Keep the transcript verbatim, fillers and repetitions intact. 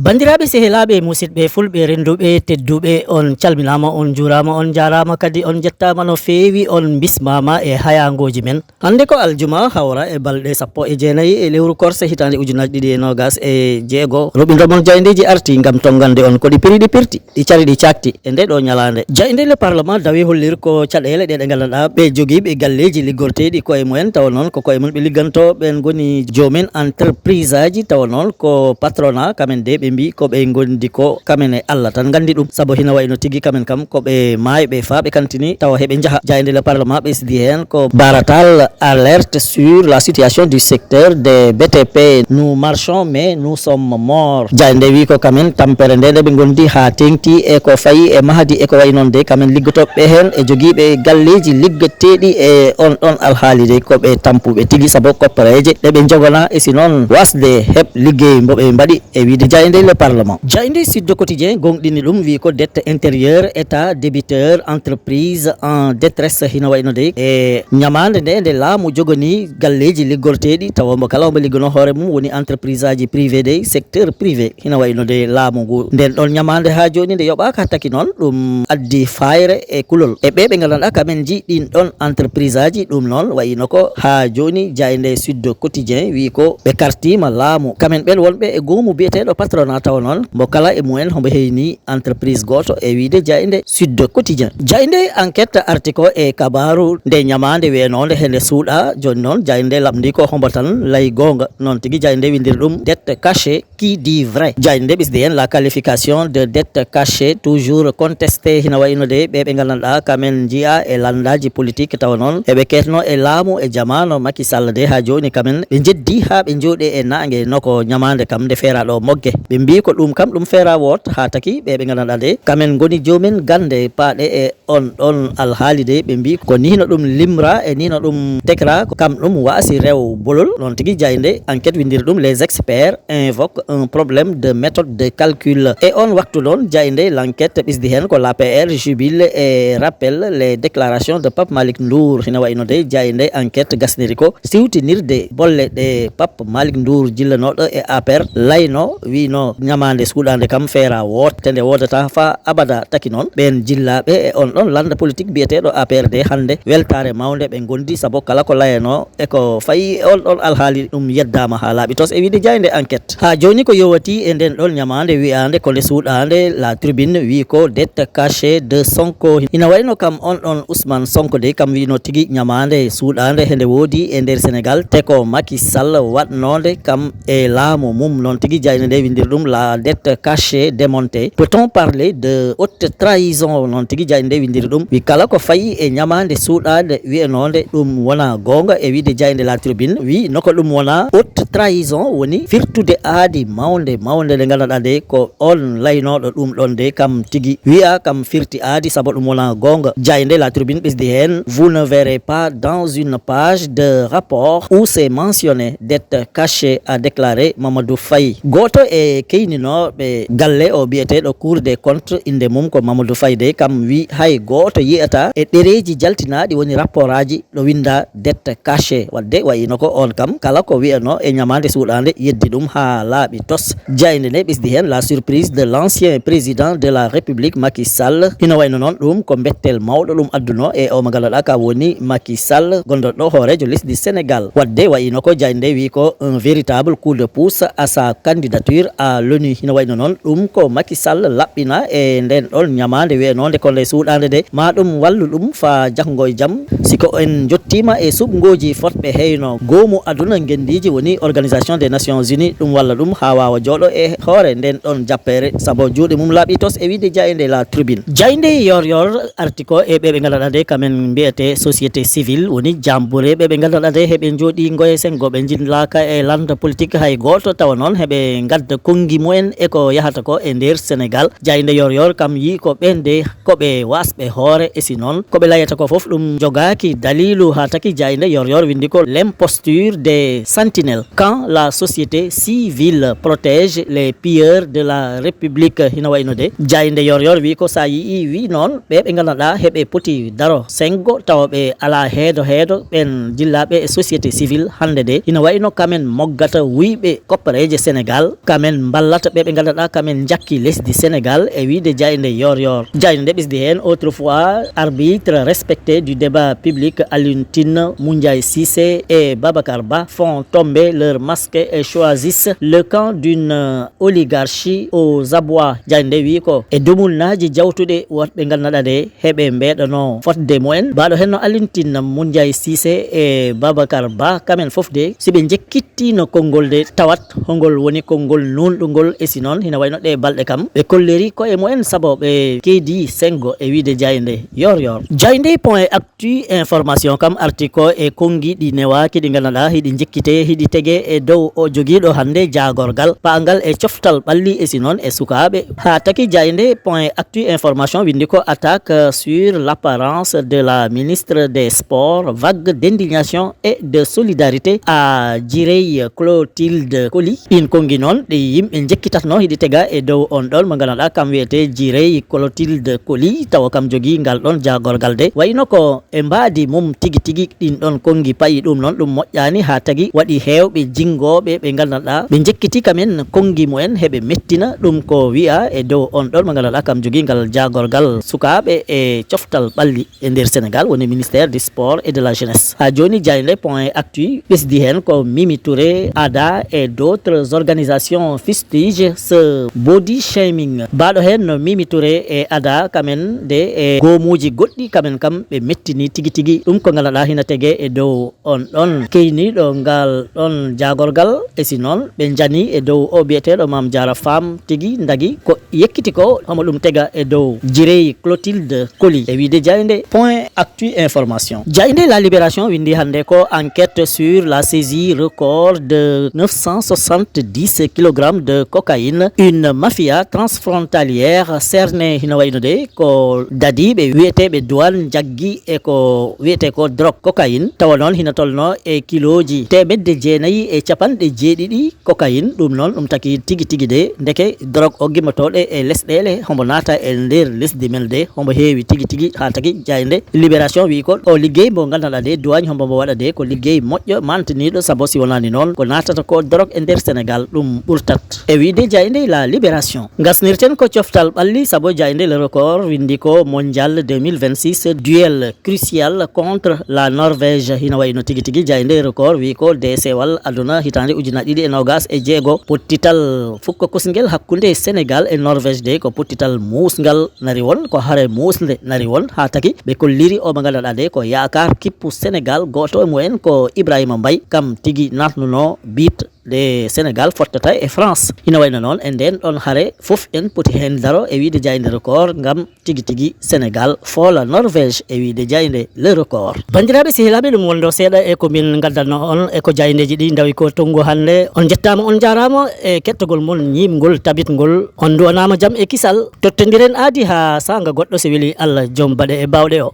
Banndiraaɓe, sehilaaɓe, musidɓe fulɓe, rennduɓe, tedduɓe, on calminaama, on njuuraama, on njaaraama, kadi on njettaama no feewi, on mbismaama e hayaangooji men. Hannde ko aljuma, hawra e balɗe sappo e jeenayi e lewru korse, hitaande ujunaaji ɗiɗi e noogas e jeego. Roɓinɗo mon jaayndeeji arti ngam tonngande on ko ɗi piri, ɗi pirti, ɗi cari, ɗi caakti e nde ɗo ñalaande. Jaaynde Le Parlement dawi hollir ko caɗeele ɗe ɗe nganndanɗaa ɓe jogiiɓe galleeji liggorteeɗi koye mumen, tawa noon ko koye mum ɓe ligganto, ɓeen ngoni joomen entreprise aji, tawa noon ko patrona, kamen de ɓe mbii ko ɓe ngondi ko kamen e Allah tan nganndi ɗum, sabu hina wayno tigi kamen kam ko ɓe maayɓe faa ɓe kantini, tawa heɓe njaha. Jaaynde Le Parlement ɓesdi heen ko baratal alerte sur la situation du secteur des B T P. Nous marchons, mais nous sommes morts. Jaaynde wi ko kamen tampere nde nde ɓe ngondi haa teŋti e ko fayi e mahdi e ko wayi noon de, kamen liggotooɓe heen e jogiiɓe galleeji liggeteeɗi e on ɗon alhaali de ko ɓe tampuɓe tigi, sabu koppareeje ɗe ɓe njogana e si noon wasde heɓ liggey mbo ɓe mbaɗi. E wiide jaaynde Le Parlement. Jaaynde Sud Quotidien gonɗini ɗum, wi ko dette intérieur, état débiteur, entreprise en détresse, hino wayno de e ñamaande nde, nde laamu jogani galleeji liggorteeɗi, tawa mbo kala omo liggano hoore mum woni entreprise aji privé de, secteur privé, hino wayno de laamu ngu. Nden ɗon ñamaande haa jooni nde yoɓaaka, taki noon ɗum addi fayre e kulol. E ɓe ɓe nganndanɗaa kamen nji ɗin ɗon entreprise aji, ɗum noon wayino ko haa jooni jaaynde Sud Quotidien wi ko ɓe kartiima laamu. Kamen ɓen wonɓe e goomu biyeteeɗo patronat, tawa noon mbo kala e mumen hombo heyni entreprise gooto, e wiide jaaynde Sud Quotidien. Jaaynde Enquête arti ko e kabaaru nde ñamaande wiyanoonde hende suuɗa. Jooni noon jaaynde lamndi ko hombo tan lay goonga. Noon tigi jaaynde windiri ɗum dette cachée, qui dit vrai. Jaaynde ɓesdi heen la qualification de dette cachée, toujours contestée. Hina wayno de ɓe ɓe nganndanɗaa kamen njiya e lanndaaji politique, tawa noon eɓe keetno e laamu e jamaano Macky Sall de, haa jooni kamen ɓe njeddi haa ɓe njooɗi e naange no ko ñamaande kam nde feera ɗo mogge. Ɓe mbii ko ɗum kam ɗum feera woot, haa taki ɓe ɓe nganndanɗaa de kamen ngoni joomen gannde paaɗe e on ɗon alhaali de, ɓe mbii ko ni no ɗum limra e ni no ɗum tekra, ko kam ɗum waasi rew bolol. Noon tigi jaaynde Enquête windiri ɗum, les experts invoquent un problème de méthode de calcul. E on waktu ɗon jaaynde L'Enquête ɓesdi heen ko l'A P R jubile et rappelle les déclarations de Pape Malick Ndour. Hina wayno de jaaynde Enquête gasniri ko siwtinirde bolle ɗe Pape Malick Ndour jillanooɗo e A P R layno, wino ñamaande suuɗaande kam feera woote nde woodata faa abada. Taki noon ɓeen jillaaɓe e on ɗon lannda politique biyeteeɗo A P R de hannde weltaare mawnde ɓe ngondi, sabu kala ko layano e ko fayi e on ɗon alhaali ɗum yeddaama haa laaɓi tos, e wiide jaaynde Enquête. Haa jooni ko yowati e nden ɗon ñamaande wiyaande ko nde suuɗaande, La Tribune wi ko dette cachée de Sonko. Ina wayno kam on ɗon Ousmane Sonko de, kam wino tigi ñamaande suuɗaande hende woodi e nder Sénégal, te ko Macky Sall waɗnoonde kam e laamu mum. Noon tigi jaaynde nde windiri ɗum, la dette cachée démontée. Peut-on parler de haute trahison? Noon tigi jaaynde nde windiri ɗum, wi kala ko fayi e ñamaande suuɗaande wiyanoonde ɗum wona goonga, e wiide jaaynde La Tribune wi no ko ɗum wona haute trahison, woni firtude aadi mawnde mawnde nde nganndanɗaa nde ko on laynooɗo ɗum ɗon de kam tigi wiya kam firti aadi, sabu ɗum wona goonga. Jaaynde La Tribune ɓesdi heen, vous ne verrez pas dans une page de rapport où c'est mentionné dette cachée, a déclaré Mamadou Faye. Gooto e keyninooɓe galle o biyeteeɗo Cour des comptes, innde mum ko Mamadou Faye de, kam wi hay gooto yiyata e ɗereeji jaltinaaɗi, woni rapport aji ɗo winnda dette cachée. Waɗde wayino ko on kam kala ko wiyano e ñamaande suuɗaande yeddi ɗum haa laaɓi tos. Jaaynde nde ɓesdi heen la surprise de l'ancien président de la République Macky Sall. Hino wayno noon ɗum ko mbettel mawɗo ɗum adduno e o mo nganndanɗaa ka woni Macky Sall, gonɗo ɗo hooreejo lesdi Sénégal. Waɗde wayino ko jaaynde wi ko un véritable coup de pouce à sa candidature à l'ONU. Hino wayno noon ɗum ko Macky Sall laɓɓina e nden ɗon ñamaande wiyanoonde ko nde suuɗaande de, ma ɗum wallu ɗum faa janngo e jam. Si ko en njottiima e suɓngooji fotɓe heyno goomu aduna ngenndiiji, woni Organisation des Nations Unies, ɗum walla ɗum haa waawa jooɗo e hoore nden ɗon jappeere, sabu juuɗe mum laaɓi tos, e wiide jaaynde La Tribune. Jaaynde Yor Yor arti ko e ɓe ɓe nganndanɗaa de kamen mbiyete société civile, woni jaambureeɓe ɓe nganndanɗaa de heɓe njooɗi ngoye senngo, ɓe njinlaaka e lannda politique hay gooto, tawa noon heɓe ngadda konngi gi mumen e ko yahata ko e nder Senegal. Jaaynde Yoor Yoor kam yii ko ɓeen de ko ɓe waasɓe hoore, e si noon ko ɓe layata ko fof ɗum jogaaki daliilu, haa taki jaaynde Yoor Yoor winndi ko l'imposture des sentinelles quand la société civile protège les pilleurs de la République. Hino wayno de jaaynde Yoor Yoor wi ko sa yii wi noon ɓe ɓe nganndanɗaa heɓe poti daro sengo tawa ɓe alaa heedo heedo ɓeen dillaaɓe e société civile hannde de hino wayno kamen moggata wuyɓe koppareeje Senegal, kamen mballata ɓe ɓe nganndanɗaa kamen njakki lesdi Senegal e wiide jaaynde Yoor Yoor. Jaaynde nde ɓesdi heen autrefois arbitre respecté du débat public Alioune Tine, Moundiaye Cissé et Babacar Ba font tomber leur masque et choisissent le camp d'une, euh, oligarchie aux abois. Jaaynde nde wi ko e dumunnaaji jawtuɗi woɗɓe nganndanɗaa de heɓe mbeeɗanoo fotde mumen. Mbaɗo heen no Alioune Tine, Moundiaye Cissé e Babacar Ba, kamen fof de, si ɓe njekkittiino konngol de, tawat hongol woni konngol nuunɗungol, e si noon, hino wayno ɗe balɗe kam, ɓe kolliri koye mumen, sabu ɓe keedi senngo e wiide jaaynde Yoor Yoor. Jaaynde point actu information kam arti ko e konngi ɗi newaaki, ɗi nganndanɗaa hiɗi njekkitee, hiɗi tegee e dow o jogiiɗo hannde jaagorgal, paangal e coftal ɓalli, e si noon e sukaaɓe. Haa taki jaaynde point actu information winndi ko attaque sur l'apparence de la ministre des Sports, vague d'indignation et de solidarité à Jirey Clotilde Coly. Ɗiin konngi noon ɗi yimɓe njekkitatnoo hiɗi tega e dow on ɗon mo nganndanɗaa kam wiyetee Jirey Clotilde Coly, tawa kam jogii ngal ɗon jaagorgal de. Wayno ko e mbaadi mum tigi tigi ɗiin ɗon konngi payi ɗum noon, ɗum moƴƴaani haa tagi waɗi heewɓe jinngooɓe ɓe nganndanɗaa ɓe njekkiti kamen konngi mumen heɓe mettina ɗum ko wiya e dow on ɗon mo nganndanɗaa kam jogii ngal jaagorgal sukaaɓe e coftal ɓalli e nder Senegal woni ministère du sport et de la jeunesse. Haa jooni jaaynde point actu ɓesdi heen ko Mimi Touré, ada et d'autres organisations fustige ce body shaming. Mbaɗo heen no Mimi Touré e ada kamen de e goomuuji goɗɗi kamen kam ɓe mettini tigi tigi ɗum ko nganndanɗaa hina tegee e dow on ɗon keyniiɗo ngal ɗon jaagorgal, e si noon ɓe njani e dow o biyeteeɗo Maam Jaara Faam tigi ndagi ko yekkiti ko homo ɗum tega e dow Jirey Clotilde Coly e wiide jaaynde point actu information. Jaaynde La Libération winndi hannde ko enquête sur la saisie record de neuf cent soixante-dix kilogrammes de cocaïne, une mafia transfrontalière cernée. Hino wayno de ko dadiiɓe wiyeteeɓe douane njaggi e ko wiyetee ko drogue cocaïne, tawa noon hino tolnoo e kilooji teemedde jeenayi e capanɗe jeeɗiɗi cocaïne. Ɗum noon ɗum taki tigi tigi de ndeke drogue o gimotooɗo e lesɗeele hombo naata e nder lesdi men de hombo heewi tigi tigi haa taki jaaynde Libération wi ko o liggey mbo nganndanɗaa de douane hombo mbo waɗa de ko liggey moƴƴo mantiniiɗo, sabu si wonaani noon ko naatata ko drogue e nder Senegal ɗum ɓurtat. E wiide jaaynde La Libération. Ngasnirten ko coftal ɓalli, sabu jaaynde Le Record winndi ko Mondial deux mille vingt-six, duel crucial contre la Norvège. Hino wayno tigi tigi jaaynde Record wi ko deesewal aduna hitaande ujunaaji ɗiɗi e noogaas e jeego, pottital fukko kusngel hakkunde Senegal e Norvège de ko pottital muusngal nari won, ko hare muusnde nari won, haa taki ɓe kolliri o mo nganndanɗaa de ko yaakaar kippu Senegal, gooto e mumen ko Ibrahima Mbaye, kam tigi naatnunoo biit de Senegal fottata e France. Hino wayno noon e ndeen ɗon hare fof en poti heen daro e wiide jaaynde Record ngam tigi tigi Senegal foola Norvège e wiide jaaynde Le Record. Banndiraaɓe sehilaaɓe, ɗum wonno seeɗa e ko min ngaddanno on e ko jaayndeeji ɗi ndawi ko tonngu hannde. On njettaama, on njaaraama e kettagol mon ñiiɓngol, tabitngol. On nduwanaama jam e kisal. Tottondiren aadi haa saanga goɗɗo, so weli Allah, joom baɗe e baawɗe o.